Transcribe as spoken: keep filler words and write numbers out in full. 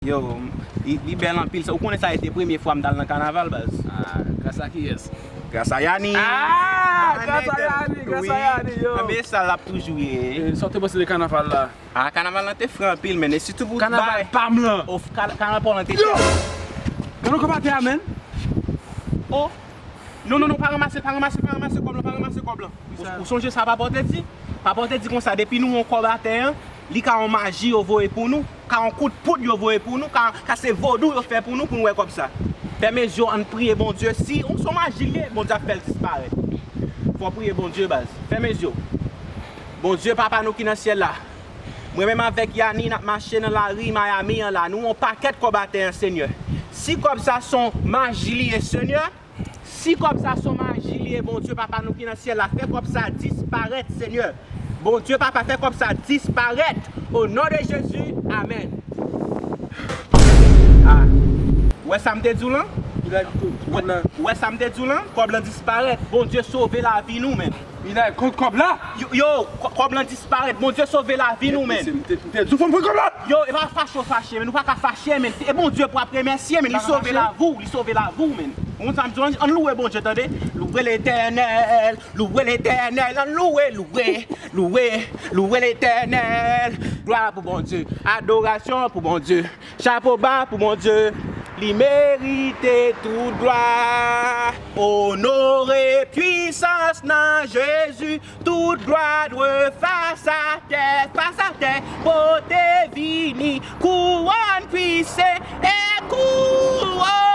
Yo, li, li bèl anpil. Ou konnen sa a te premye fwa m t al nan kanaval, baz. Ah, gras a kiyès? Gras a Yani. Ah, gras a Yani, gras a Yani, yo. Anben sa l ap toujou ye. Sa w te panse de kanaval la? Ah, kanaval lan te fre anpil, men e sitou pou kanaval pa m lan. Of, kanaval pa w lan te Yo! Gade kòb atè a, menn. Oh. Non, non, non, pa ranmase, pa ranmase, pa ranmase kòb lan, pa ranmase kòb lan. Ou sonje sa papa w te di? Papa w te di konsa, depi nou wè yon kòb atè an, li ka yon maji yo voye pou nou, ka yon kout poud yo voye pou nou, ka, ka se vodou yo fè pou nou pou nou wè kòb sa. Fèmen zye w, ann priye Bondye. Si yon son maji l ye, Bondye ap fè l disparèt. Fò w priye Bondye, baz. Fèmen zye w. Bondye, Papa nou ki nan syèl la, mwen menm avèk Yani n ap mache nan lari Miami an la, nou wè yon pakèt kòb atè an, Senyè. Si kòb sa son maji li ye, Senyè, si kòb sa son maji li ye, Bondye, Papa nou ki nan syèl la, fè kòb sa disparèt, Senyè. Bondye, Papa, fè kòb sa disparèt. O non de Jezi, amèn. Ah. Wè sa m te di w lan? Wè sa m te di w lan? Kòb lan disparèt. Bondye sove lavi nou, menn. Minay, kòb la? Yo, yo, kòb lan disparèt. Bondye sove lavi nou, menn. M te di w fò m pran kòb la. Yo, e pa fache w fache, menn. Ou pa ka fache, menn. E Bondye pou ap remèsye, menn. Li sove lavi w, li sove lavi w, menn. Ou konn sa m di w, ann louwe Bondye, tande. Louwe Letènèl, louwe Letènèl, ann louwe, louwe, louwe, louwe Letènèl. Glwa pou Bondye, adorasyon pou Bondye. Chapo ba pou Bondye, li merite tout glwa. Onore pwisans nan Jezi, tout glwa dwe fas atè, fas atè, pote vini kouwòn pwise e kouwòn.